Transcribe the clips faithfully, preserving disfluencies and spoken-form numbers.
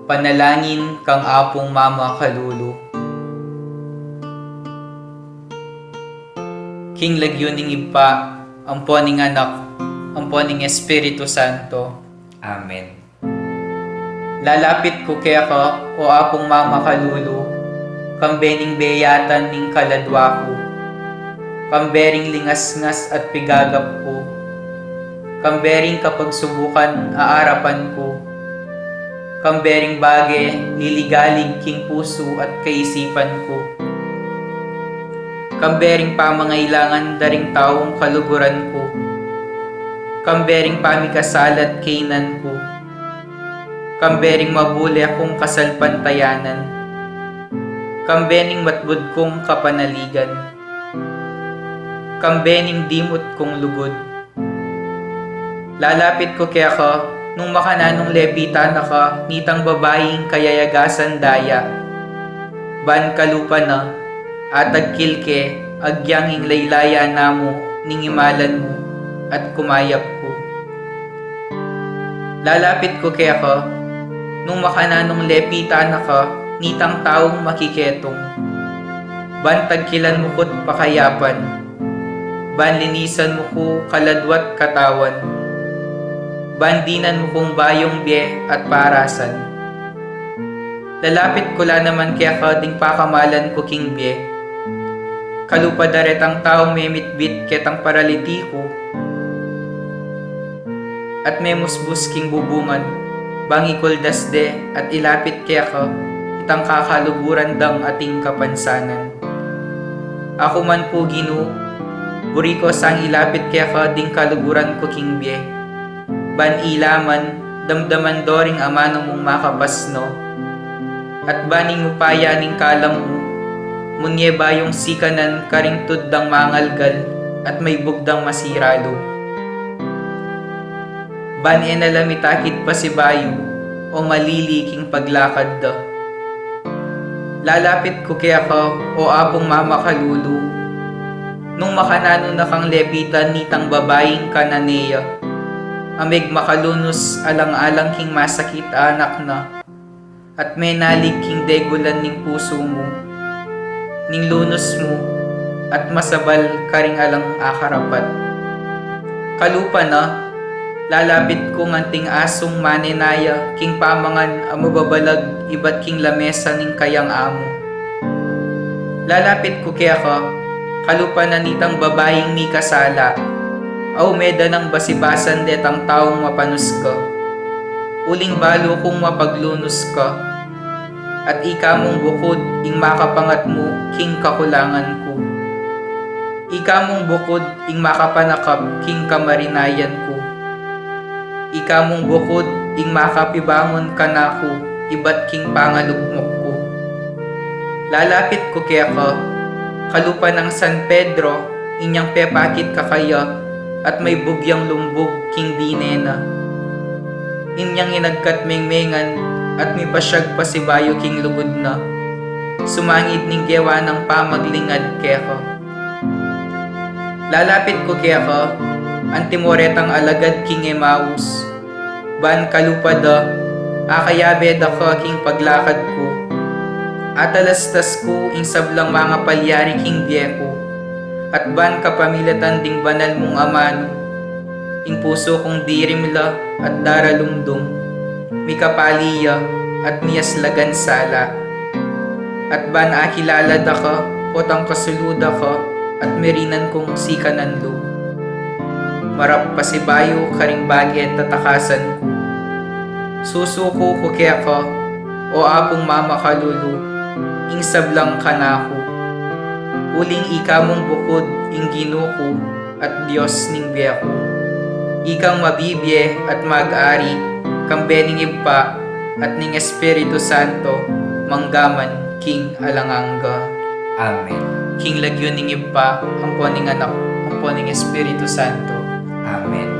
Panalangin kang Apung Mama Kalulu. King lagyu ning Ibpa, ampo ning Anak, ampo ning Espiritu Santo. Amen. Lalapit ku keka, o Apung Mama Kalulu, kambe ning beyatan ning kaladwa ku, kambe ring lingasngas at pigagap ku, kambe ring kapagsubukan a arapan ku, kambe ring bage liligalig king pusu at kaisipan ku, kambe ring pamangailangan da ring taung kaluguran ku, kambe ring pamikasala at kaynan ku, kambe ring mabule kung kasalpantayanan, kambe ning matbud kung kapanaligan, kambe ning dimut kung lugud. Lalapit ku keka, nung makananung lepitan na ka nitang babaing kayayagasan daya. Ban kalupa na, atagkil ke, agyang ing laylayan na mu ning imalan mu, at kumayap ku. Lalapit ku keka, nung makananung lepitan na ka nitang taung makiketung. Ban tagkilan mu ku't pakayapan, ban linisan mu ku kaladwa't katawan, ban dinan mu kung bayung bie at parasan. Lalapit ku la naman keka ding pakamalan ku king bie. Kalupa da retang taung memitbit ketang paralitiku at memusbus king bubungan, bang ikuldas de at ilapit keka itang kakaluguran dang ating kapansanan. Aku man pu, Ginu, buri ku sang ilapit keka ding kaluguran ku king bie. Ban ila man, damdaman do ring amanu mung makapasno. At ban ing upaya ning kalam mu, munye bayung sikanan karing tud dang mangalgal at maibug dang masira lub. Ban e na la mitakit pasibayu o malili king paglakad da. Lalapit ku keka, o Apung Mama Kalulu, nung makananu na kang lepitan nitang babaing Cananea, a megmakalunus alang-alang king masakit a anak na, at menalig king degulan ning pusu mu, ning lunus mu, at masabal karing alang akarapat. Kalupa na, lalapit ku nganting asung manenaya king pamangan a mababalag ibat king lamesa ning kayang amu. Lalapit ku keka, kalupa na nitang babaing mikasala, a ume da nang basibasan detang taung mapanus ka. Uling balu kung mapaglunus ka, at ika mung bukud ing makapangat mu king kakulangan ku. Ika mung bukud ing makapanakap king kamarinayan ku. Ika mung bukud ing makapibangun kanaku ibat king pangalugmok ku. Lalapit ku keka, kalupa nang San Pedro, inyang pepakit kakaya at maibug yang lumbug king dine na. Inyang inagkat mengmengan at mipasyag pasibayu king lugud na, sumangid ning gewa nang pamaglingad keka. Lalapit ku keka, antimo retang alagad king Emaus, ban kalupa da, akayabe da ka king paglakad ku. Atalastas ku ing sablang mangapalyari king bie ku, at ban kapamilatan ding banal mung amanu, ing pusu kung dirimla at daralumdum, mikapali ya at miyaslagan sala. At ban akilala da ka, potang kasulu da ka, at mirinan kung sikanan lub. Marap pasibayu karing bage tatakasan ku. Susuku ku keka, o Apung Mama Kalulu, ing sablang kanaku. Uling ika mung bukud ing Ginu ku at Dios ning bie ku. Ikang mabibie at mag-ari, kambe ning Ibpa, at ning Espiritu Santo, manggaman king alang angga. Amen. King lagyu ning Ibpa, ampo ning Anak, ampo ning Espiritu Santo. Amen.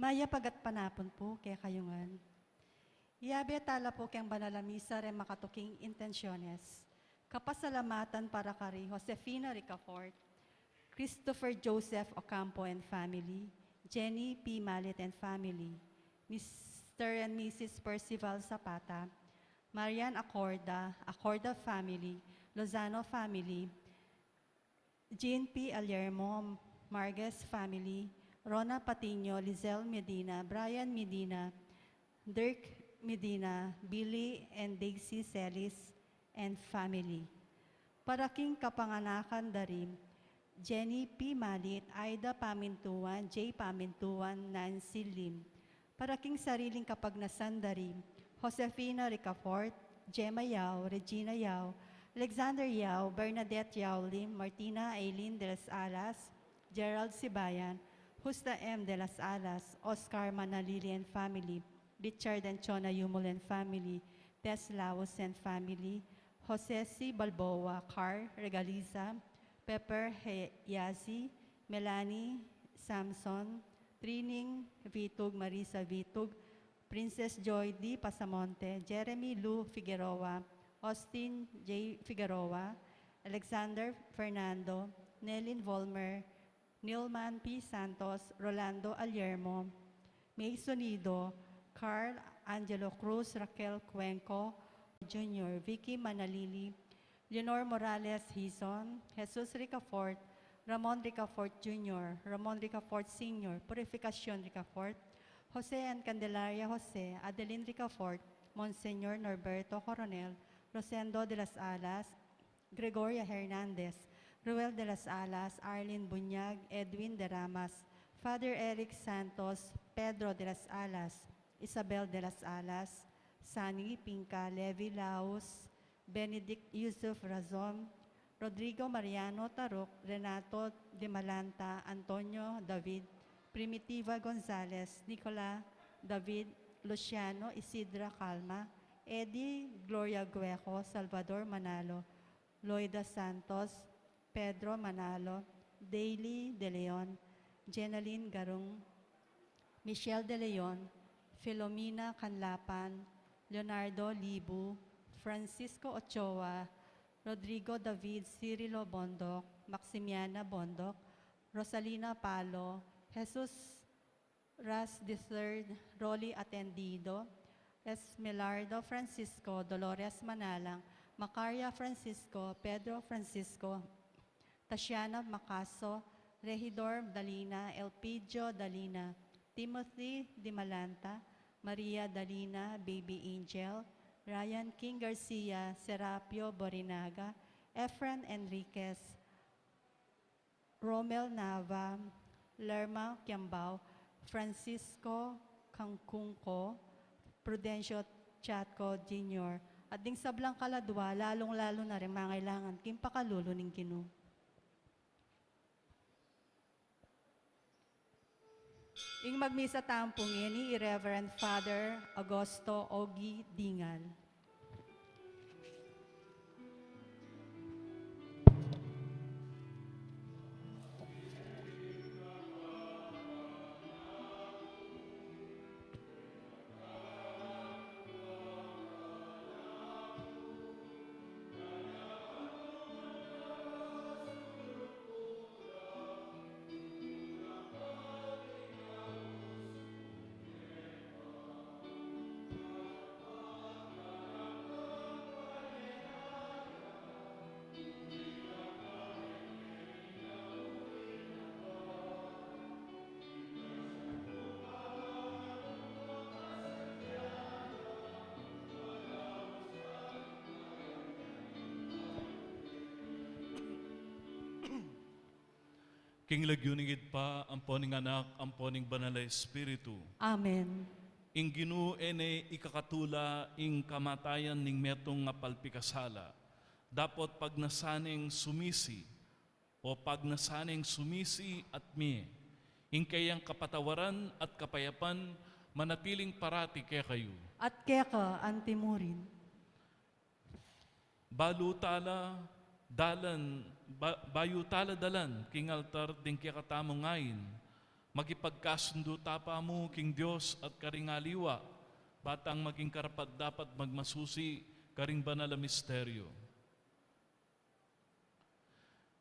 Mayap a gatpanapun pu kekayu ngan. Iyabe tala pu keng banal a misa reng makatuking intensyones. Kapasalamatan para kari Josefina Ricafort, Christopher Joseph Ocampo and family, Jenny P. Malit and family, Mister and Missus Percival Zapata, Marian Acorda, Acorda family, Lozano family, Jean P. Alermo, Marquez family, Rona Patiño, Lizelle Medina, Brian Medina, Dirk Medina, Billy and Daisy Celis, and family. Para king kapanganakan da ri Jenny P. Malit, Aida Pamintuan, J. Pamintuan, Nancy Lim. Para king sariling kapagnasan da ri Josefina Ricafort, Gemma Yao, Regina Yao, Alexander Yao, Bernadette Yao Lim, Martina Aileen de las Alas, Gerald Sibayan, Justa M. de las Alas, Oscar Manalili and family, Richard and Chona Yumul and family, Tess Laos and family, Jose C. Balboa, Car Regaliza, Pepper Heyazi, Melanie Samson, Trining Vitug, Marisa Vitug, Princess Joy D. Pasamonte, Jeremy Lou Figueroa, Austin J. Figueroa, Alexander Fernando, Nelin Volmer, Nilman P. Santos, Rolando Alermo, May Sonido, Carl Angelo Cruz, Raquel Cuenco Junior, Vicky Manalili, Leonor Morales Hizon, Jesus Ricafort, Ramon Ricafort Junior, Ramon Ricafort Senior, Purificacion Ricafort, Jose and Candelaria Jose, Adeline Ricafort, Monsignor Norberto Coronel, Rosendo de las Alas, Gregoria Hernandez, Ruel de las Alas, Arlene Buñag, Edwin de Ramas, Father Eric Santos, Pedro de las Alas, Isabel de las Alas, Sani Pinca, Levi Laus, Benedict Yusuf Razon, Rodrigo Mariano Taruc, Renato de Malanta, Antonio David, Primitiva Gonzalez, Nicola David, Luciano Isidra Calma, Eddie Gloria Gueco, Salvador Manalo, Loida Santos, Pedro Manalo, Daily De Leon, Jenaline Garung, Michelle De Leon, Filomena Canlapan, Leonardo Libu, Francisco Ochoa, Rodrigo David, Cirilo Bondoc, Maximiana Bondoc, Rosalina Palo, Jesus Ras the third, Rolly Atendido, Esmelardo Francisco, Dolores Manalang, Macaria Francisco, Pedro Francisco, Tatiana Macaso, Regidor Dalina, Elpidio Dalina, Timothy Dimalanta, Maria Dalina, Baby Angel, Ryan King Garcia, Serapio Borinaga, Efren Enriquez, Romel Nava, Lerma Kiambao, Francisco Cangcunco, Prudencio Chatco Junior, at ding sablang kaladua, lalung-lalu na ring mangailangan king pakalulu ning Ginu. Ing magmisa tamu pu ngeni i Reverend Father Augusto Ogi Dingal. King lagyu ning Ibpa, ampo ning Anak, ampo ning Banal a Espiritu. Amen. Ing Ginu e ne ikakatula ing kamatayan ning metung a palpikasala. Dapot pagnasan neng sumisi, o pagnasan neng sumisi at mie. Ing kayang kapatawaran at kapayapan manatiling parati kekayu. At keka antimurin. Balu tala dalan, ba-, bayu tala dalan king altar ding kekatamung ain, Makipagkasundu ta pa mu king Dios at karing aliwa, ba tang maging karapat-dapat magmasusi karing banal a misteryo.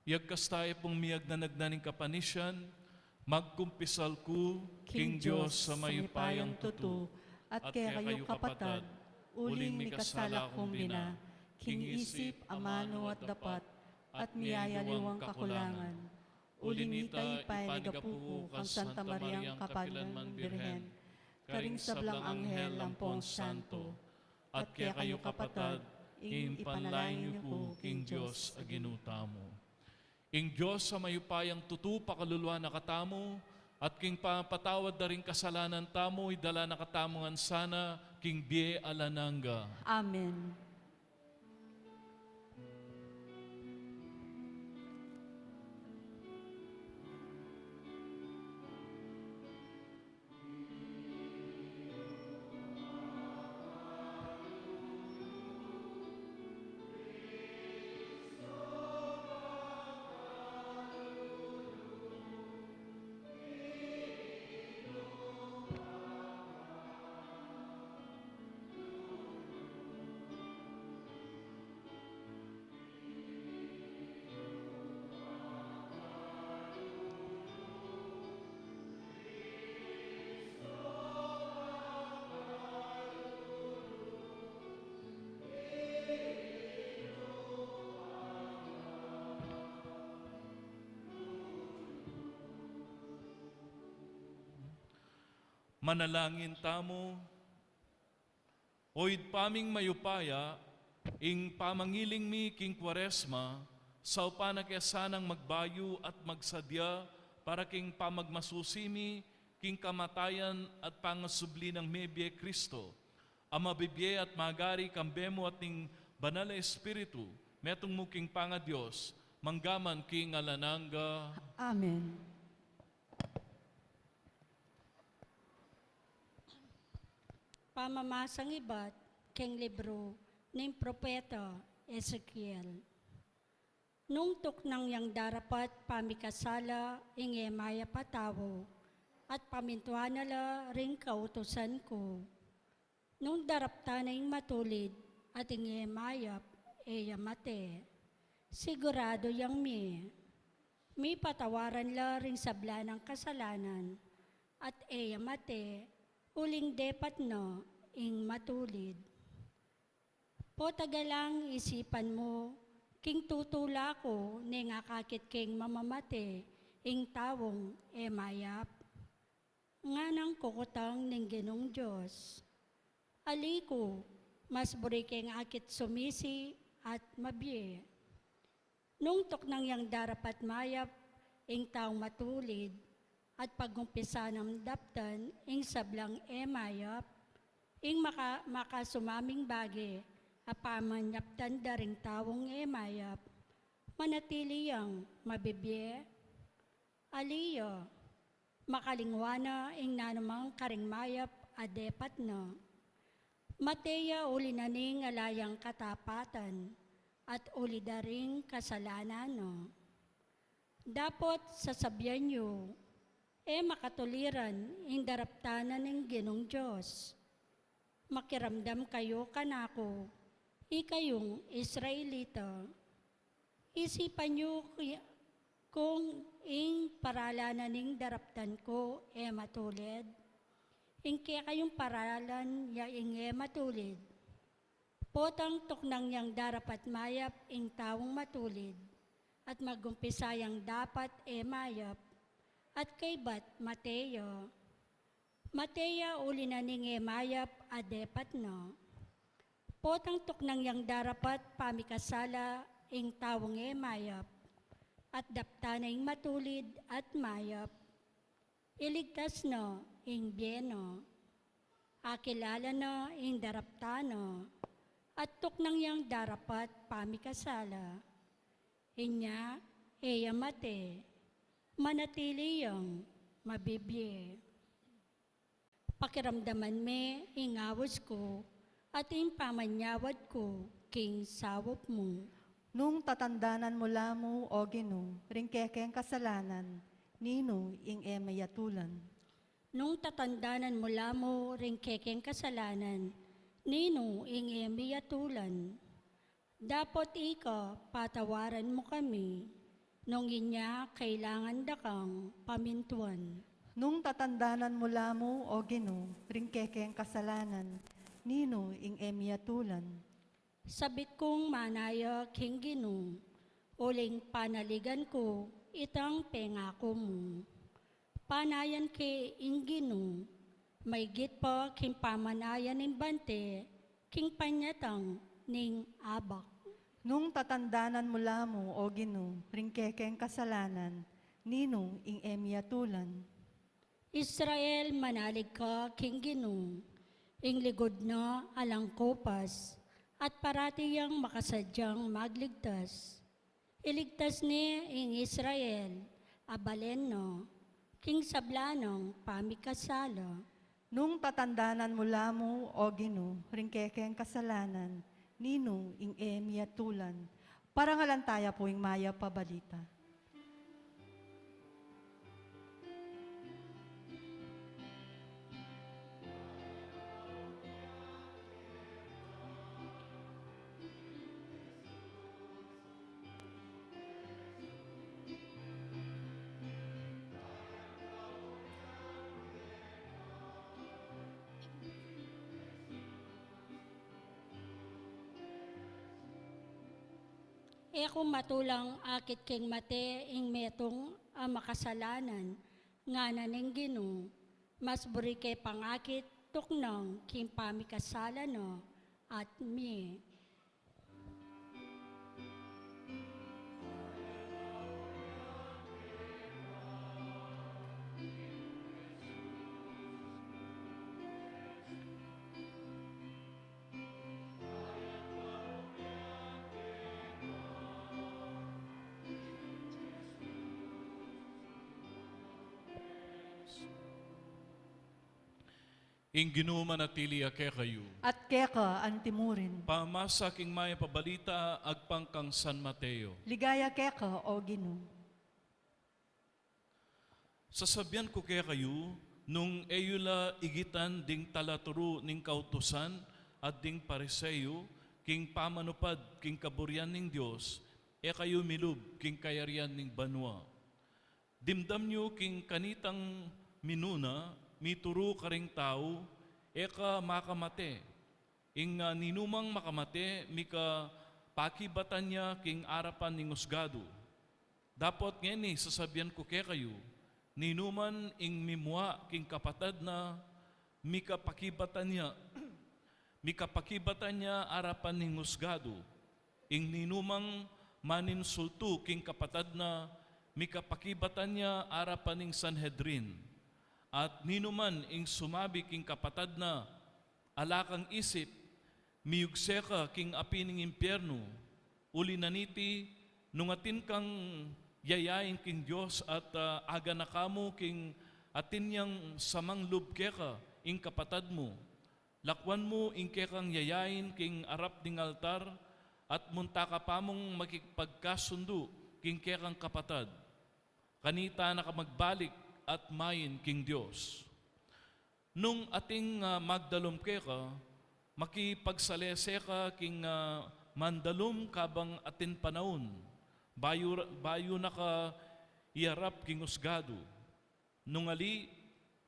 Iyagkas tayu pung miyagnanagnan ning kapanisian, magkumpisal ku king Dios a mayupayang tutu, at kekayu kapatad, uling mikasala kung bina, king isip, amanu at dapat, at miyayaliwang kakulangan. Uli nita, ipanyawad ku kang Santa Mariang kapilanman Birhen, karing sablang anghel ampong santo, at kekayu kapatad, ing ipanalangin yu ku king Dios a Ginu tamu. Ing Dios a mayupayang tutu pakaluluan na katamu, at king pamapatawad da ring kasalanan tamu, idala na katamu ngan sana king bie alang angga. Amen. Manalangin tamu. O Ibpa ming mayupaya, ing pamangiling mi king Kuaresma, saupan na ke sanang magbayu at magsadya para king pamagmasusi mi king kamatayan at pangasubli nang mebie Kristo, a mabibie at magari kambe mu at ning Banal a Espiritu, metung mu king pangaDios, mangga man king alang angga. Amen. Pamamasang ibat king libru ning propeta Ezekiel. Nung tuknang yang darapat pamikasala ing e mayap a tau, at pamintuan na la ring kautusan ku. Nung daraptan na ing matulid at ing e mayap, e ya mate, siguradu yang mie, mipatawaran la ring sabla nang kasalanan, at e ya mate, uling depat na ing matulid. Potang galang isipan mu, king tutula ku neng akakit keng mamamate ing taung e mayap. Nganang kukutang ning Ginung Dios. Ali ku, mas buri keng akit sumisi at mabie. Nung tuknang yang darapat mayap ing taung matulid, at pag-umpisa nang daptan ing sablang e mayap, ing maka-, makasumaming bage a pamanyaptan da ring taung e mayap, manatili yang mabibie. Ali ya, makalingwa na ing nanumang karing mayap a depat na. Mate ya uli na ning ala yang katapatan, at uli da ring kasalanan na. Dapot sasabian yu, e makatuliran ing daraptan na ning Ginung Dios. Makiramdam kayu kanaku, ikayung Israelita. Isipan yu ki-, kung ing paralan na ning daraptan ku e matulid, ing kekayung paralan ya ing e matulid. Potang tuknang yang darapat mayap ing taung matulid, at mag-umpisa yang dapat e mayap, at kaybat mate ya. Mate ya uli na ning e mayap a depat na. Potang tuknang yang darapat pamikasala ing taung e mayap, at daptan na ing matulid at mayap. Iligtas na ing bie na. Akilala na ing daraptan na, at tuknang yang darapat pamikasala. Inya, e ya mate, manatili yang mabibie. Pakiramdaman me ing aus ku, at ing pamanyawad ku king saup mu. Nung tatandanan mu la mu, O Ginu, ring kekeng kasalanan, ninu ing e mi atulan? Nung tatandanan mu la mu ring kekeng kasalanan, ninu ing e mi atulan? Dapot ika patawaran mu kami, nung inya kailangan da kang pamintuan. Nung tatandanan mu la mu, O Ginu, ring kekeng kasalanan, ninu ing e mi atulan? Sabik kung manaya king Ginu, uling panaligan ku itang pengaku mu. Panayan ke ing Ginu, maygit pa king pamanayan ning bante king panyatang ning abak. Nung tatandanan mu la mu, O Ginu, ring kekeng kasalanan, ninu ing e mi atulan? Israel, manalig ka king Ginu, ing ligud na alang kupas, at parati yang makasadyang magligtas. Iligtas ne ing Israel, a balen na, king sabla nang pamikasala. Nung tatandanan mu la mu, O Ginu, ring kekeng kasalanan, ninu ing e mi atulan? Parangalan taya pu ing mayap a balita. E ku matulang akit king mate ing metung a makasalanan, ngana ning Ginu, mas buri ke pang akit tuknang king pamikasala na at mie. Ing Ginu manatili ya kekayu. At keka antimurin. Pamasa king mayap a balita agpang kang San Mateo. Ligaya keka, O Ginu. Sasabian ku kekayu, nung e yu la igitan ding talaturu ning kautusan at ding Pariseo, king pamanupad king kaburian ning Dios, e kayu milub king kayarian ning banua. Dimdam yu king kanitang minuna, mituru karing tau, e ka makamate. Ing, ah, ninumang makamate, mika pakibatan ya king arapan ning usgadu. Dapot ngeni sasabian ku kekayu, ninuman ing mimua king kapatad na, mika pakibatan ya, mika pakibatan ya arapan ning usgadu. Ing ninumang maninsultu king kapatad na, mika pakibatan ya arapan ning Sanhedrin. At ninuman ing sumabi king kapatad na, ala kang isip, miyugse ka king api ning impiernu. Uli na niti, nung atin kang yayain king Dios at, ah, aganaka mu king atin yang samang lub keka ing kapatad mu, lakuan mu ing kekang yayain king arap ning altar, at munta ka pa mung makipagkasundu king kekang kapatad. Kanita na ka magbalik at main king Dios. Nung ating, ah, magdalum keka, makipagsalese ka king, ah, mandalum kabang atin panaun, bayu, bayu na ka iarap king usgadu. Nung ali,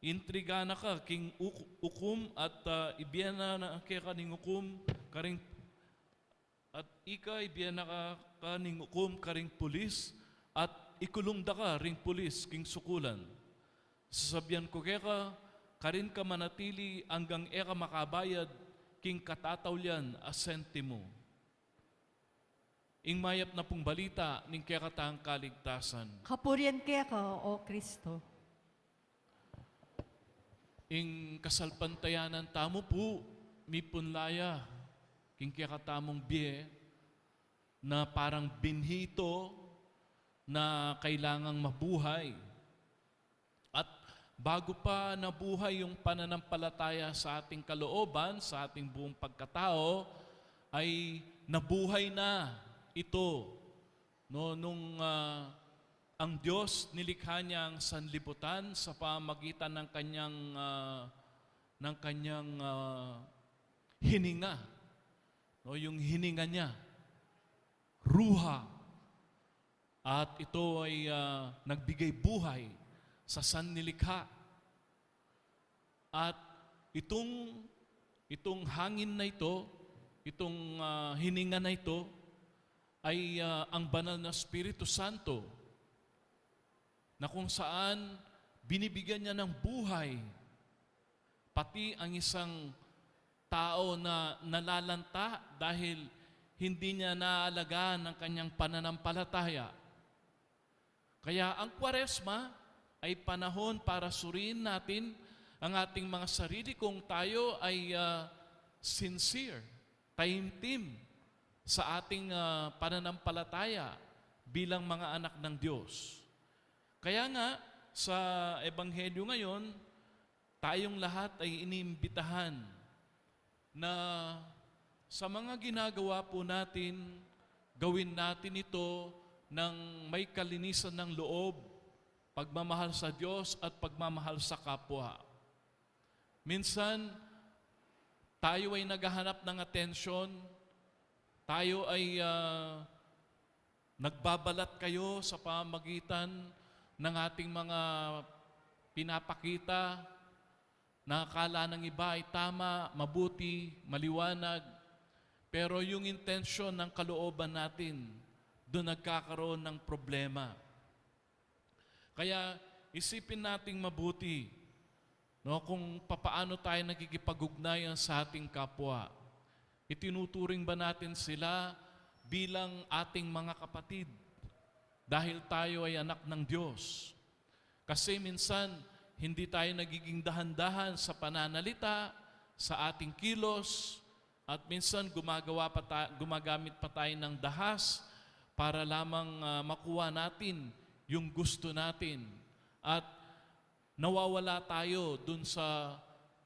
intriga na ka king uk-, ukum at, ah, ibie na, na keka ning ukum karing At ika, ibie na ka, ka ning ukum karing pulis, at ikulung da ka ring pulis king sukulan. Sasabian ku keka, karin ka manatili anggang e ka makabayad king katataulian a sentimu. Ing mayap na pung balita ning kekatang kaligtasan. Kapurian keka, O Kristo. Ing kasalpantayanan tamu pu, mipunla ya king kekatamung bie na parang binhi ito na kailangang mabuhay. At bago pa nabuhay yung pananampalataya sa ating kalooban, sa ating buong pagkatao, ay nabuhay na ito. No, nung, ah, Ang Diyos, nilikha niya ang sanlibutan sa pamagitan ng kanyang, ah, ng kanyang, ah, hininga, no? Yung hininga niya, ruha, at ito ay, ah, nagbigay buhay sa sanlilikha. At itong, itong hangin na ito, itong, ah, hininga na ito, ay, ah, ang banal na Espiritu Santo, na kung saan binibigyan niya ng buhay pati ang isang tao na nalalanta dahil hindi niya naalagaan ang kanyang pananampalataya. Kaya ang Kwaresma ay panahon para suriin natin ang ating mga sarili kung tayo ay, ah, sincere, taimtim sa ating, ah, pananampalataya bilang mga anak ng Diyos. Kaya nga, sa Ebanghelyo ngayon, tayong lahat ay iniimbitahan na sa mga ginagawa po natin, gawin natin ito ng may kalinisan ng loob, pagmamahal sa Diyos at pagmamahal sa kapwa. Minsan, tayo ay naghahanap ng atensyon, tayo ay, ah, nagbabalat kayo sa pamagitan ng ating mga pinapakita na akala ng iba ay tama, mabuti, maliwanag. Pero yung intensyon ng kalooban natin, doon nagkakaroon ng problema. Kaya isipin nating mabuti, no, kung papaano tayo nakikipag-ugnayan sa ating kapwa. Itinuturing ba natin sila bilang ating mga kapatid dahil tayo ay anak ng Diyos? Kasi minsan, hindi tayo nagiging dahan-dahan sa pananalita, sa ating kilos, at minsan gumagawa pa ta-, gumagamit pa tayo ng dahas para lamang, ah, makuha natin yung gusto natin. At nawawala tayo dun sa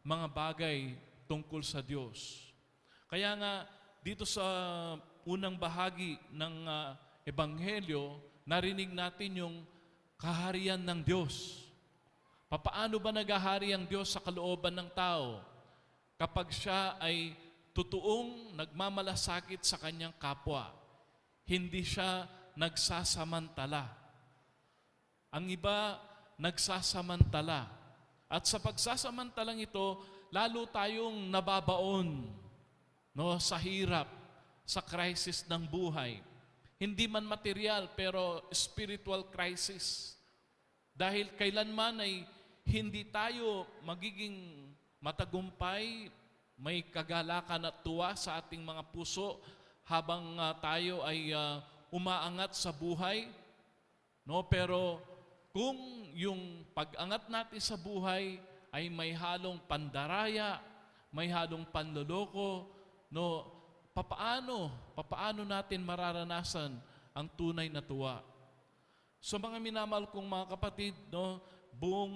mga bagay tungkol sa Diyos. Kaya nga, dito sa unang bahagi ng, ah, Ebanghelyo, narinig natin yung kaharian ng Diyos. Papaano ba naghahari ang Diyos sa kalooban ng tao? Kapag siya ay totoong nagmamalasakit sa kanyang kapwa, hindi siya nagsasamantala. Ang iba nagsasamantala. At sa pagsasamantalang ito, lalo tayong nababaon, no, sa hirap, sa crisis ng buhay. Hindi man material, pero spiritual crisis. Dahil kailanman ay hindi tayo magiging matagumpay, may kagalakan at tuwa sa ating mga puso habang, ah, tayo ay, ah, umaangat sa buhay, no? Pero kung yung pag-angat natin sa buhay ay may halong pandaraya, may halong panloloko, no? Papaano, papaano natin mararanasan ang tunay na tuwa? So, mga minamahal kong mga kapatid, no, buong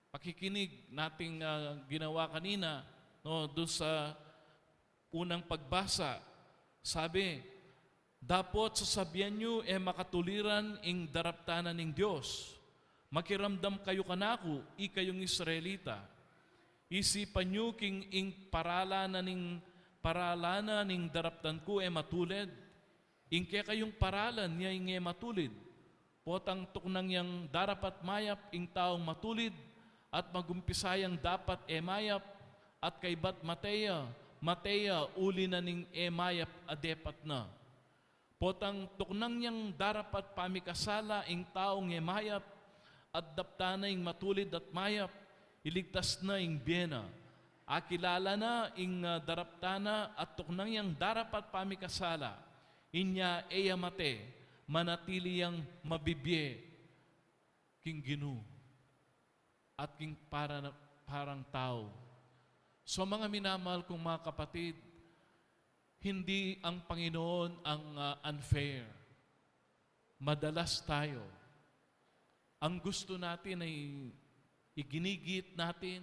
pakikinig nating, ah, ginawa kanina, no, doon sa unang pagbasa, sabi, "Dapot sasabian yu, e makatuliran ing daraptan na ning Dios. Makiramdam kayu kanaku, ikayung Israelita. Isipan yu king ing paralan na ning, paralan na ning daraptan ku e matulid. Ing kekayung paralan ya ing e matulid. Potang tuknang yang darapat mayap ing taung matulid, at magumpisa yang dapat e mayap, at kaybat mate ya, mate ya uli na ning e mayap a depat na. Potang tuknang yang darapat pamikasala ing taung e mayap, at daptan na ing matulid at mayap, iligtas na ing bie na. Akilala na ing, ah, daraptan na at tuknang yang darapat pamikasala, inya e ya mate, manatili yang mabibie king Ginu at king para, parang tau." So, mga minamahal kong mga kapatid, hindi ang Panginoon ang, ah, unfair. Madalas tayo, ang gusto natin ay iginigit natin,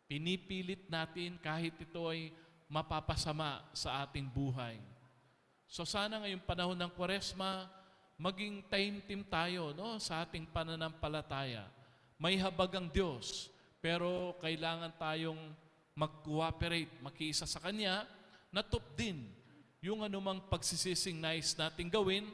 pinipilit natin kahit ito ay mapapasama sa ating buhay. So sana ngayong panahon ng Kwaresma, maging taimtim tayo, no, sa ating pananampalataya. May habag ang Diyos, pero kailangan tayong mag-cooperate, makiisa sa Kanya, na tupdin yung anumang pagsisising nais nating gawin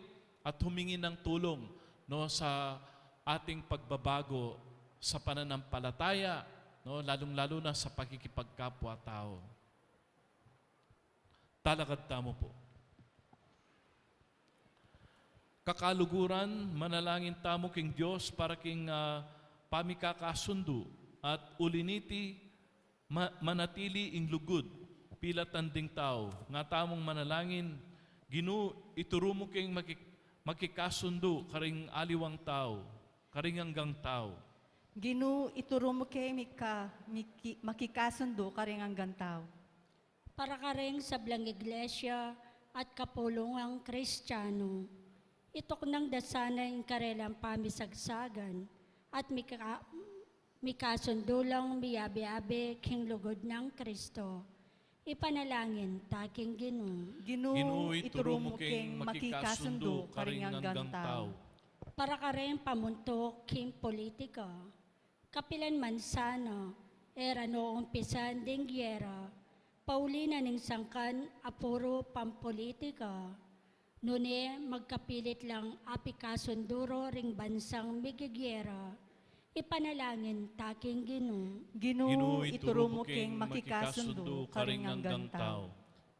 at humingi ng tulong, no, sa ating pagbabago sa pananampalataya, no, lalong-lalo na sa pakikipagkapwa-tao. Talakad tamu pu. Kakaluguran, manalangin tamu king Dios para king, ah, pamikakasundu at uli niti ma-, manatili ing lugud, pilatan ding tau. Nga tamung manalangin, Ginu, ituru mu king maki-, makikasundu karing aliwang tau, karing anggang tau. Ginu, ituru mu king mika-, miki-, makikasundu karing anggang tau. Para karing sablang iglesia at kapulungang Kristiyanu, ituknang da sana ing karelang pamisagsagan at mika-, mikasundu lang miyabe-abe king lugud nang Kristo. Ipanalangin ta king Ginu. Ginu, ituru mu king makikasundu karing anggang tau. Para karing pamuntuk king politika, kapilan man sana, e ra no umpisan ding giyera, pauli na ning sangkan a puru pampolitika. Nune, magkapilit lang apikasundu ro ring bansang migigiyera. Ipanalangin ta king Ginu. Ginu, ituru mu king makikasundu karing anggang tau.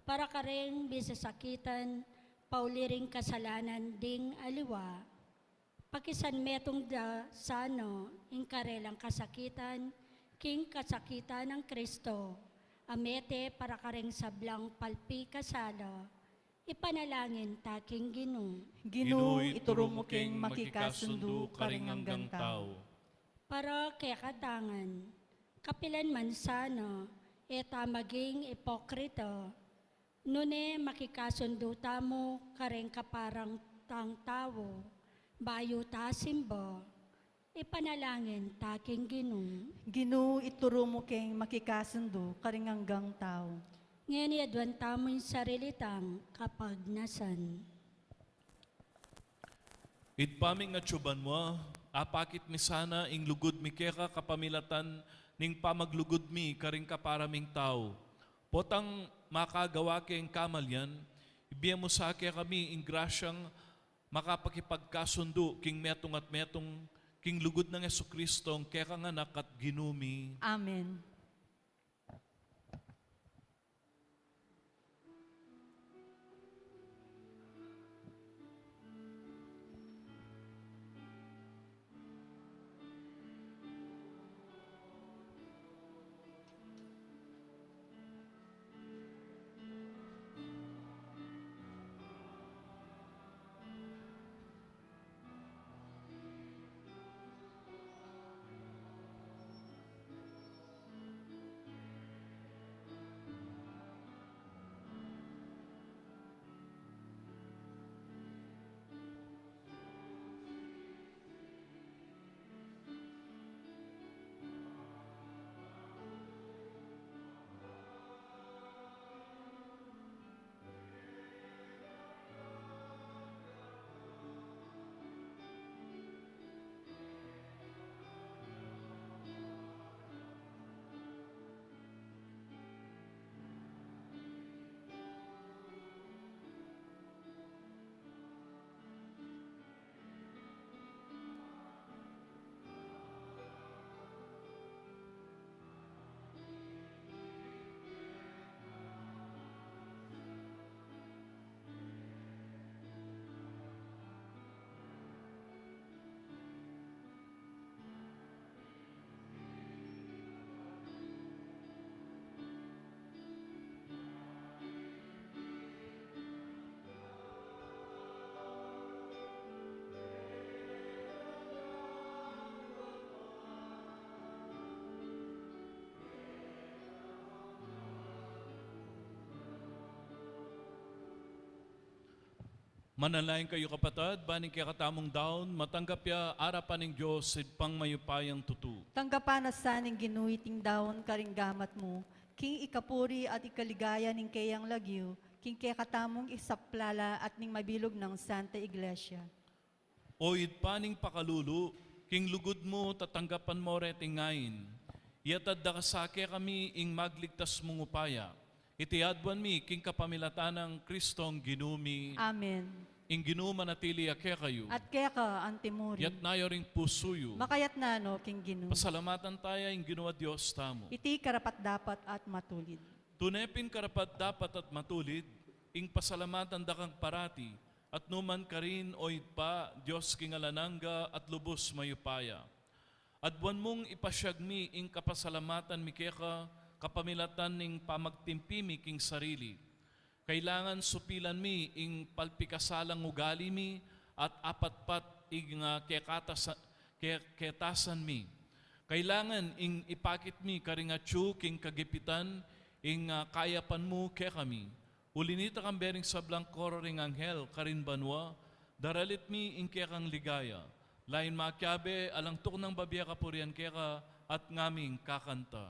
Para karing misasakitan, pauli ring kasalanan ding aliwa. Pakisanmetung da sana ing karelang kasakitan king kasakitan nang Kristo, a mete para karing sablang palpikasala. Ipanalangin ta king Ginu. Ginu, ituru mu king makikasundu karing anggang tau. Para kekatangan, kapilan man sana, e ta maging ipokrita, nune makikasundu tamu karing kaparang tang tau, bayu ta simba. Ipanalangin ta king Ginu. Ginu, ituru mu king makikasundu karing anggang tau. Ngeni aduan tamu ing sarili tang kapagnasan. Ibpa mi, king atsu banua, apakit mi sana ing lugud mi keka kapamilatan ning pamaglugud mi karing kapara ming tau. Potang makagawa ke ing kamalian, ibie mu sa kekami ing grasyang makapakipagkasundu king metung at metung, king lugud nang Jesucristo, ing kekang Anak at Ginu mi. Amen. Manalangin kayu, kapatad, ban ing kekatamung daun matanggap ya arapan ning Dios, Ibpang mayupayang tutu. Tanggapan na sa ning Ginu iting daun karing gamat mu, king ikapuri at ikaligaya ning keyang lagyu, king kekatamung isaplala at ning mabilug nang Santa Iglesia. O Ibpa ning pakalulu, king lugud mu tatanggapan mo reting ain. Iatad da ka sa kekami ing magligtas mung upaya. Iti aduan mi king kapamilatan nang Kristong Ginu mi. Amen. Ing Ginu manatili ya kekayu. At keka antimurin. Iyatas yu ring pusu yu. Makayatas no king Ginu. Pasalamatan taya ing Ginu a Dios tamu. Iti karapat-dapat at matulid. Tune pin karapat-dapat at matulid, ing pasalamatan da kang parati, at nukarin man, O Ibpa, Dios king alang angga at lubus mayupaya. Aduan mung ipasiag mi ing kapasalamatan mi keka, kapamilatan ning pamagtimpi mi king sarili. Kailangan supilan mi ing palpikasalang ugali mi at apatpat ing, ah, kekatasa-, ke-, ketasan mi. Kailangan ing ipakit mi karing atyu king kagipitan ing, ah, kayapan mu kekami. Uli nita, kambe ring sablang koro ring anghel karin banua, daralit mi ing kekang ligaya. Lain makiabe, alang tuknang babie kapurian keka at ngaming kakanta.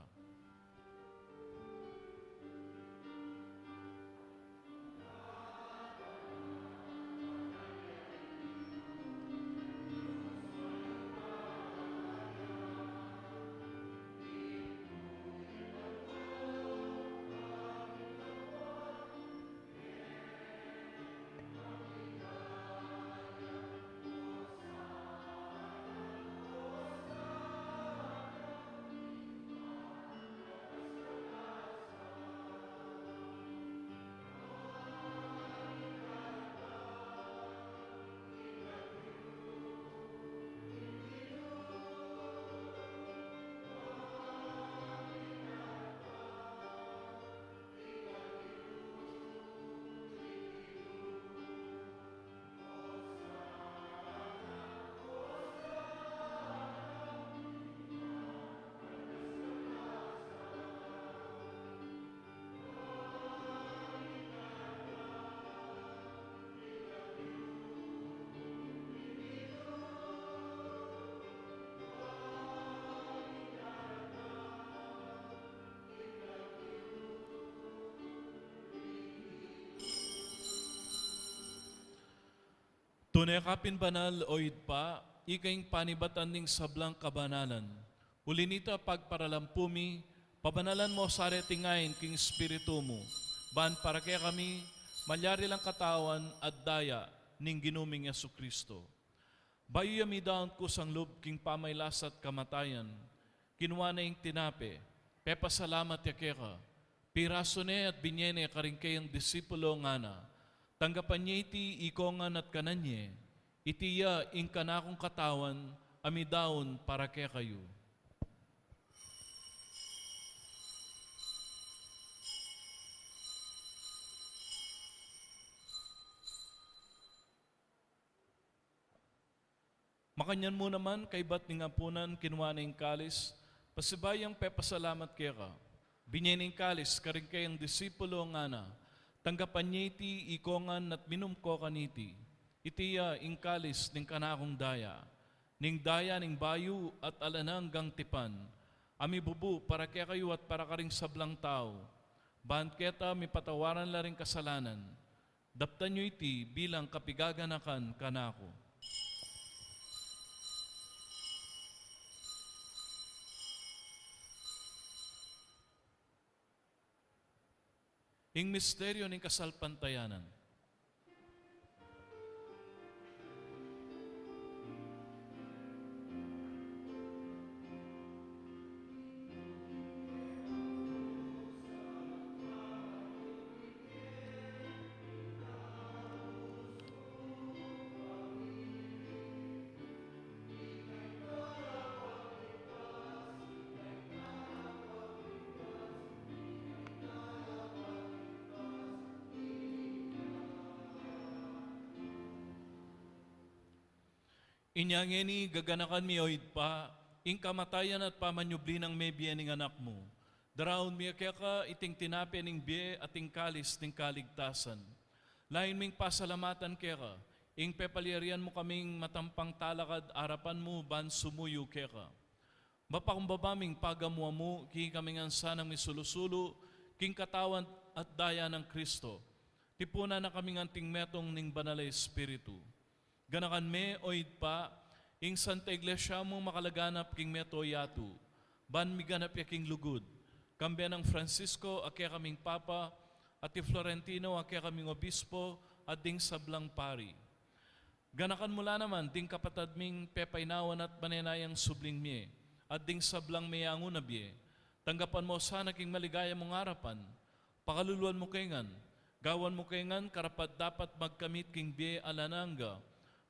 Tune ka pin banal, O Ibpa, ika ing panibatan ning sablang kabanalan. Uli nita, pagparalampu mi, pabanalan mo sa reting ain king Espiritu mu, ban para kekami, malyari lang katawan at daya ning Ginu ming Jesucristo. Bayu ya midaun kusang lub king pamailas at kamatayan, kinua ne ing tinape, pepasalamat ya keka, pirasu ne at binie ne karing kayang disipulo, ngana: Tanggapan ye iti ikongan at kanan ye, iti ya ing kanakung katawan a midaun para kekayu. Makanyan mu naman, kaybat ning apunan, kinua ne ing kalis, pasibayu yang pepasalamat keka, binie ne ing kalis karing kayang disipulo, ngana: Tanggapan ye iti ikongan at minum ko kaniti, iti ya ing kalis ning kanakung daya, ning daya ning bayu at alang anggang tipan, a mibubu para kekayu at para karing sablang tau, ban keta mipatawaran la ring kasalanan. Daptan yu iti bilang kapigaganakan kanaku. Ing misteryu ning kasalpantayanan. Inya ngeni, gaganakan mi, O Ibpa, ing kamatayan at pamanyubli nang mebie ning Anak mu. Daraun mi keka iting tinape ning bie at ing kalis ning kaligtasan. Lain ming pasalamatan keka, ing pepalyarian mu kaming matampang talakad arapan mu ban sumuyu keka. Mapakumbaba ming pagamu-amu, king kami ngan sanang misulu-sulu king katawan at daya nang Kristo. Tipunan na kami ngan king metung ning Banal a Espiritu. Ganakan me, o Ibpa, ing Santa Iglesia mung makalaganap king mabilug a yatu, ban miganap ya king lugud, kambe nang Francisco a kekaming Papa, at i Florentino a kekaming Obispo, at ding sablang pari. Ganakan mu la naman ding kapatad ming pepainawan at manenayang subling mie, at ding sablang menganguna bie. Tanggapan mu sana king maligaya mung arapan, pakaluluan mu kami ngan, gawan mu kami ngan karapat-dapat magkamit king bie alang angga,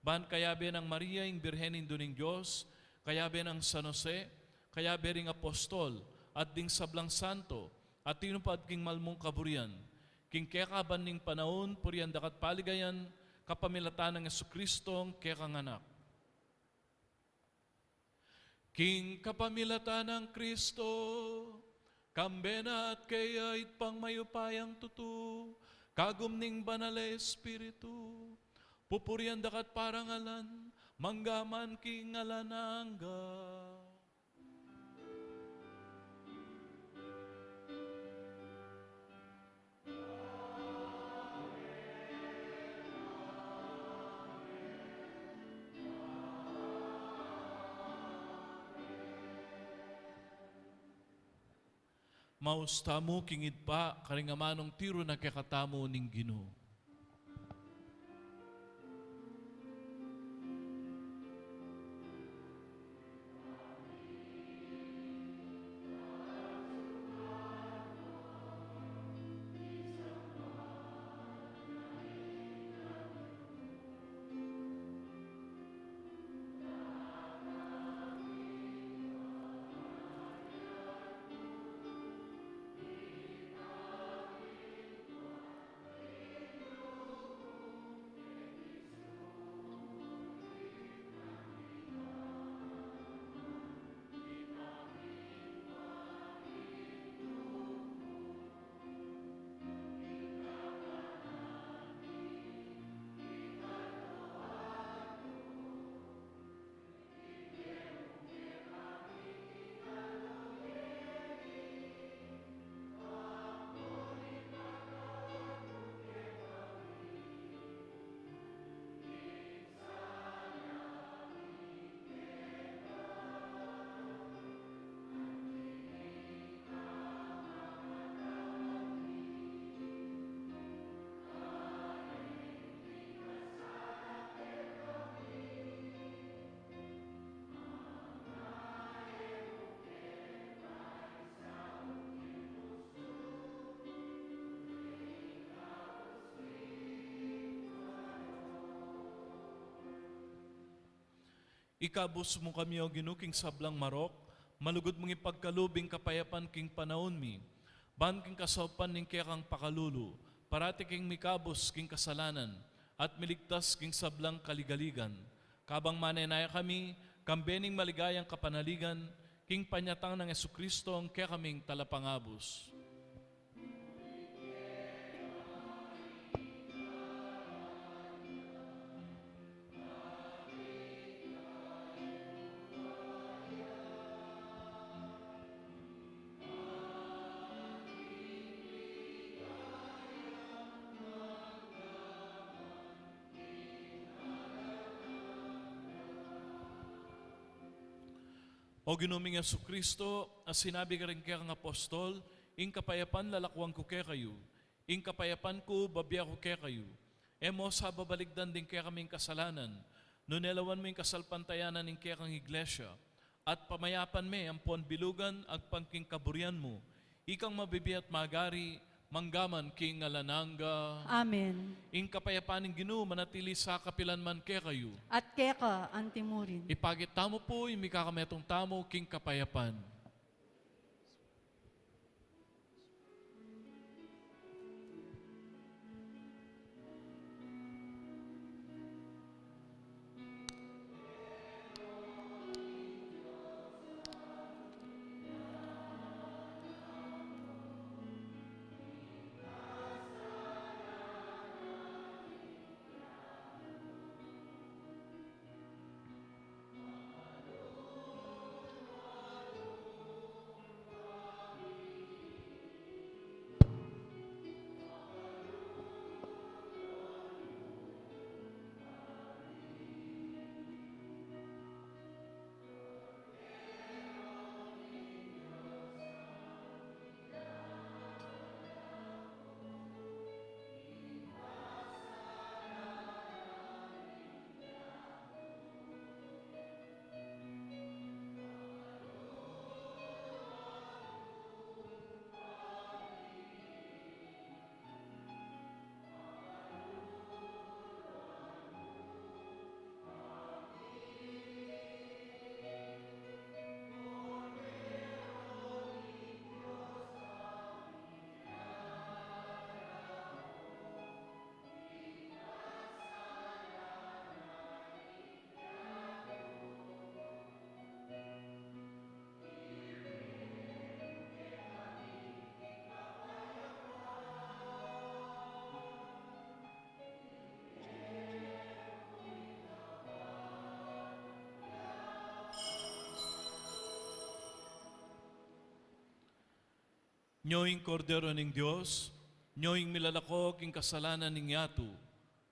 ban kayabe nang Maria ing Birhen Indu ning Dios, kayabe nang San Jose, kayabe ring apostol, at ding sablang santo, a tinupad king mal mung kaburian, king kekaban ning panaun, purian daka at paligayan, kapamilatan nang Jesucristo, kekang Anak. King kapamilatan nang Kristo, kambe na at keya, Ibpang mayupayang tutu, kagum ning Banal a Espiritu, pupurian daka at parangalan, mangga man king alang angga. Maus tamu king Ibpa, karing amanung tiru na kekatamu ning Ginu. Ikabus mu kami, O Ginu, king sablang marok, malugud mung ipagkalub ing kapayapan king panaun mi, ban king kasaupan ning kekang pakalulu, parati kaming mikabus king kasalanan, at miligtas king sablang kaligaligan. Kabang manenaya kami, kambe ning maligayang kapanaligan, king panyatang nang Jesucristo, a kekaming Talapangabus. O Ginu ming Jesucristo, a sinabi karing kekang apostol, ing kapayapan lalakuan ku kekayu, ing kapayapan ku bibie ku kekayu. E mu sa babaligdan ding kekaming kasalanan, nune lawan mu ing kasalpantayanan ning kekang Iglesia, at pamayapan me ampon bilugan agpang king kaburian mu, ikang mabibie at magari, mangga man king alang angga. Amen. Ing kapayapan ning Ginu manatili sa kapilan man kekayu. At keka antimurin. Ipakit tamu pu ing mikakametung tamu king kapayapan. Nyo ing Kordero ning Dios, nyo ing milalako king kasalanan ning yatu.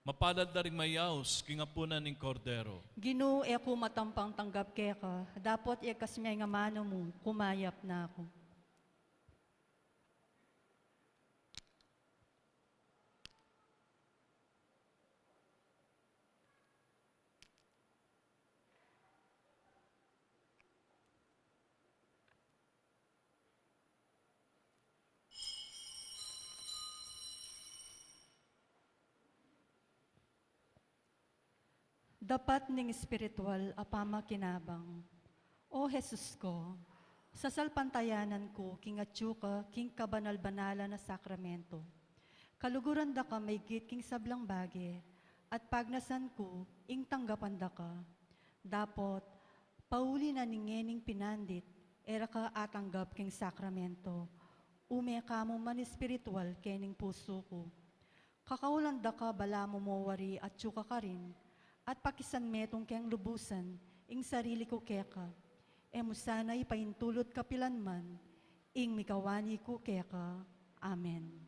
Mapalad la ring mayaus king apunan ning Kordero. Ginu, e ku matampang tanggap keka, dapot ikas me ing amanu mu, kumayap na ku. Dapat ning espiritual a pamakinabang. O Jesus ko, sasalpantayanan ku king atyu ka king kabanal-banalan a sakramento. Kaluguran da ka maigit king sablang bage, at pagnasan ku ing tanggapan da ka. Dapot, pauli na ning ngening pinandit, e ra ka atanggap king sakramento. Ume ka mu man espiritual kening pusu ku. Kakaulan da ka balamu mo wari atyu ka karin, at pakisan metung keng lubusan ing sarili ku keka. E mu sana ipaintulut kapilan man ing mikawani ku keka. Amen.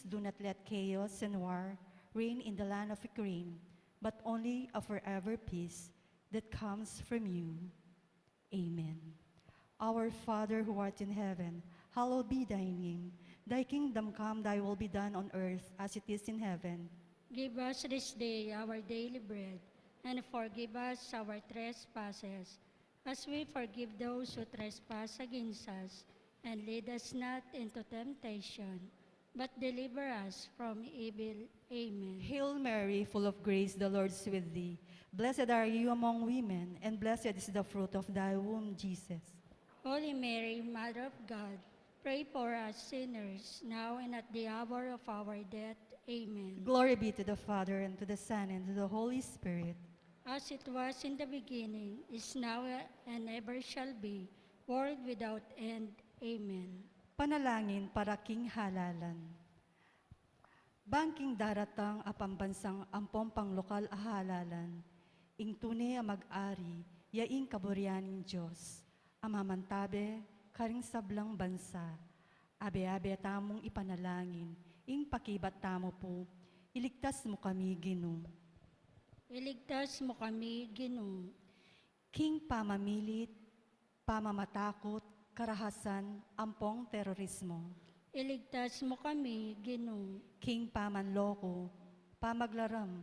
Do not let chaos and war reign in the land of Ukraine, but only a forever peace that comes from you. Amen. Our Father who art in heaven, hallowed be thy name. Thy kingdom come, thy will be done on earth as it is in heaven. Give us this day our daily bread, and forgive us our trespasses, as we forgive those who trespass against us. And lead us not into temptation, but deliver us from evil. Amen. Hail Mary, full of grace, the Lord is with thee. Blessed are you among women, and blessed is the fruit of thy womb, Jesus. Holy Mary, Mother of God, pray for us sinners, now and at the hour of our death. Amen. Glory be to the Father, and to the Son, and to the Holy Spirit. As it was in the beginning, is now, and ever shall be, world without end. Amen. Panalangin para king halalan. Bang king daratang a pambansang ampong panglokal a halalan, ing tune a mag-ari, ya ing kaburian ning Dios, a mamantabe karing sablang bansa. Abe-abe tamung ipanalangin ing pakibat tamu pu, Iligtas mu kami, Ginu. Iligtas mu kami, Ginu. King pamamilit, pamamatakut, karahasan, ampong terorismo. Iligtas mu kami, Ginu. King pamanloko, pamaglaram,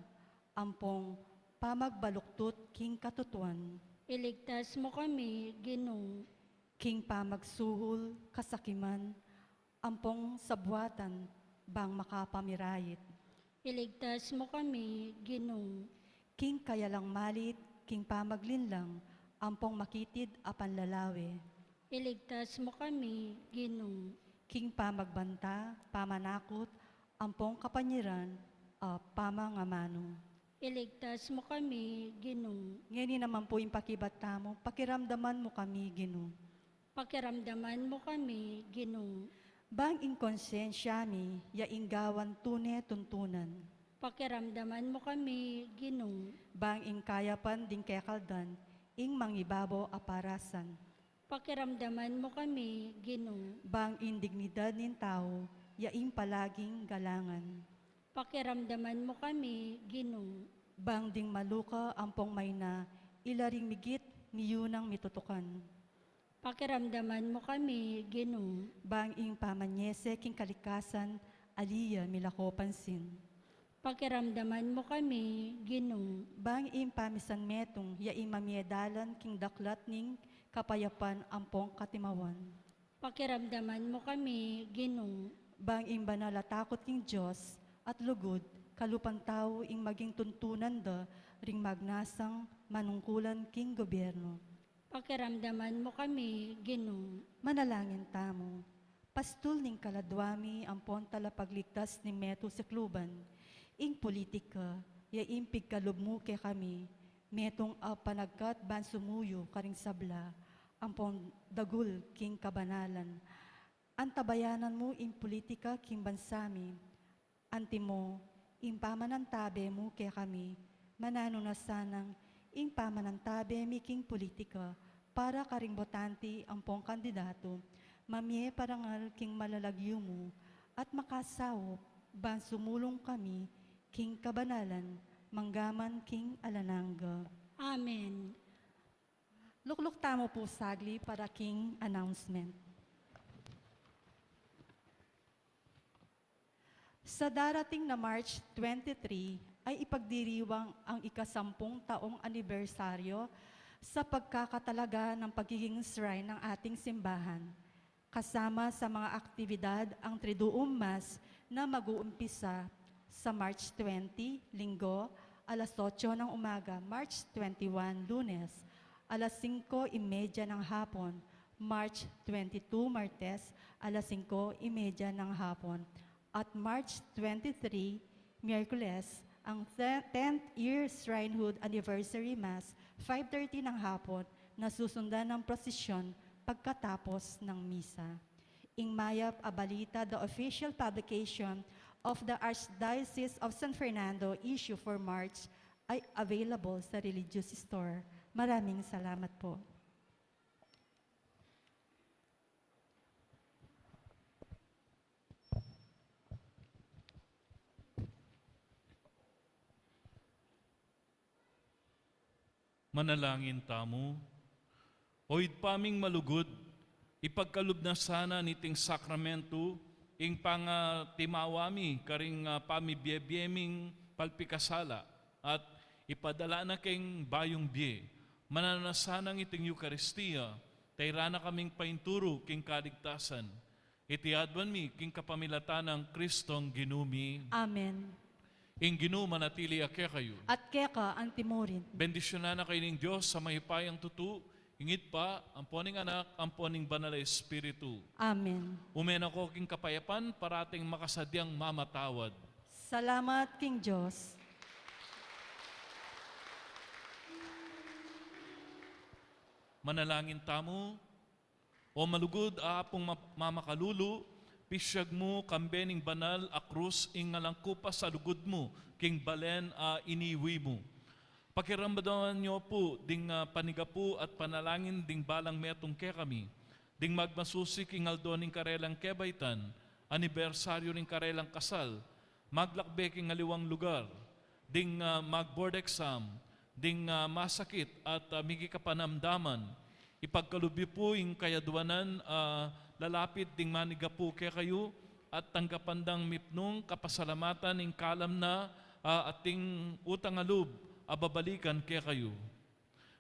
ampong pamagbaluktut king katutuan. Iligtas mu kami, Ginu. King pamagsuhul, kasakiman, ampong sabuatan bang makapamirayit. Iligtas mu kami, Ginu. King kayalang malit, king pamaglinlang, ampong makitid a panlalawe. Iligtas mu kami, Ginu. King pamagbanta, pamanakut, ampong kapanyiran, a pamangamanu. Iligtas mu kami, Ginu. Ngeni naman pu ing pakibat tamu, pakiramdaman mu kami, Ginu. Pakiramdaman mu kami, Ginu. Bang ing konsyensya mi, ya ing gawan tune tuntunan. Pakiramdaman mu kami, Ginu. Bang ing kayapan ding kekaldan, ing mangibabo a parasan. Pakiramdaman mu kami, Ginu. Bang ing dignidad ning tau, ya ing palaging galangan. Pakiramdaman mu kami, Ginu. Bang ding maluka ampong maina, ila ring migit, miyunang mitutukan. Pakiramdaman mu kami, Ginu. Bang ing pamanyese king kalikasan, ali ya milako pansin. Pakiramdaman mu kami, Ginu. Bang ing pamisan metung, ya ing mamie dalan king daklat ning kapayapan ampong katimawan. Pakiramdaman mu kami, Ginu. Bang ing banal a takut king Dios, at lugud, kalupan tau ing maging tuntunan da, ring magnasang manungkulan king gobyerno. Pakiramdaman mu kami, Ginu. Manalangin tamu. Pastul ning kaladwa mi ampon talapagligtas ning metung sikluban, ing pulitika, ya ing pigkalub mu kekami, metung a panagkat ban sumuyu karing sabla, ampon dagul king kabanalan. Antabayanan mu ing pulitika king bansa mi, Antimo, ing pamanantabe mu kekami, mananu na sanang ing pamanantabe mi king pulitika para karing botante ampong kandidatu, mamie parangal king malalagyu mu, at makasaup ban sumulung kami king kabanalan, manggaman king alang angga. Amen. Lukluk tamu pu sagli para king announcement. Sa darating na March twenty-three ay ipagdiriwang ang ikasampung taong anibersaryo sa pagkakatalaga ng pagiging shrine ng ating simbahan, kasama sa mga aktibidad ang Triduum Mass na mag-uumpisa sa March twenty, Linggo, alas otso ng umaga, March twenty-one, Lunes, alas singko y media ng hapon, March twenty-two, Martes, alas singko y media ng hapon, at March twenty-three, Miyerkules, ang te-, tenth Year Shrinehood Anniversary Mass, five thirty ng hapon, na susundan ng prosesyon pagkatapos ng misa. Ing mayap a balita, the official publication of the Archdiocese of San Fernando issue for March, ay available sa Religious Store. Maraming salamat po. Manalangin tamu. O Ibpa ming malugud, ipagkalub na sana niting sakramentu ing pangatimawa mi karing, ah, pamibiebie ming palpikasala, at ipadala na keng bayung bie. Mananu na sanang iting Eukaristia, tayra na kaming painturu king kaligtasan. Iti aduan mi king kapamilatan nang Kristong Ginu mi. Amen. Ing Ginu manatili ya kekayu. At keka antimurin. Bendisyunan na kayu ning Dios a mayupayang tutu, ing Ibpa, ampo ning Anak, ampo ning Banal a Espiritu. Amen. Ume na ko king kapayapan, parating makasadyang mamatawad. Salamat king Dios. Manalangin tamu. O malugud a Apung ma-, mamakalulu, pisyag mu kambe ning banal a krus ing ngalangkupas a lugud mu king balen a iniwi mu. Pakiramdaman yu pu ding, ah, panigapu at panalangin ding balang metung kekami, ding magmasusi king aldo ning karelang kebaitan, anibersaryu ning karelang kasal, maglakbe king aliwang lugar, ding, ah, mag-board exam, ding, ah, masakit at, ah, migi kapanamdaman. Ipagkalub yu pu ing kayaduanan, ah, lalapit ding manigapu kekayu, at tanggapan dang mipnung kapasalamatan ing kalam na, ah, ating utang a lub a babalikan kekayu.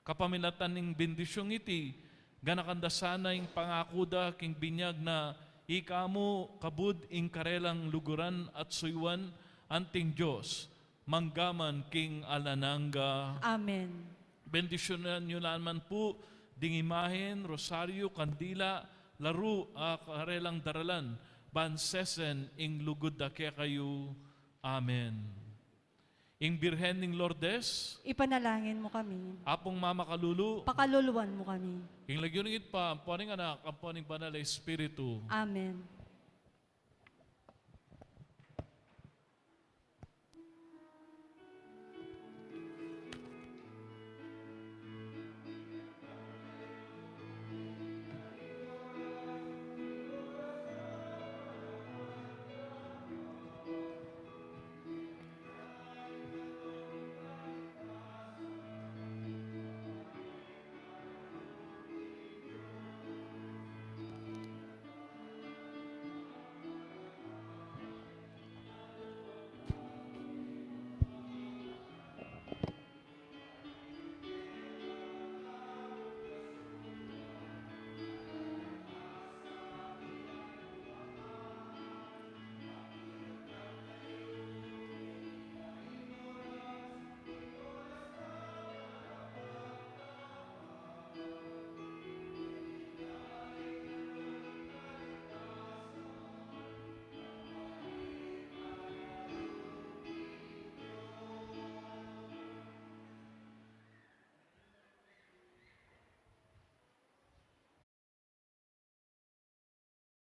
Kapamilatan ning bendisyung iti, ganakan da sana ing pangaku da king binyag na ika mu kabud ing karelang luguran at suyuan anting Dios, manggaman king alang angga. Amen. Bendisyunan yu la naman pu ding imahen, rosaryu, kandila, laru a karelang daralan, ban sesen ing lugud da kekayu. Amen. Ing Birhen ning Lourdes, ipanalangin mu kami. Apung mamakalulu, pakaluluan mu kami. King lagyu ning Ibpa, ampo ning Anak, ampo ning Banal a Espiritu. Amen.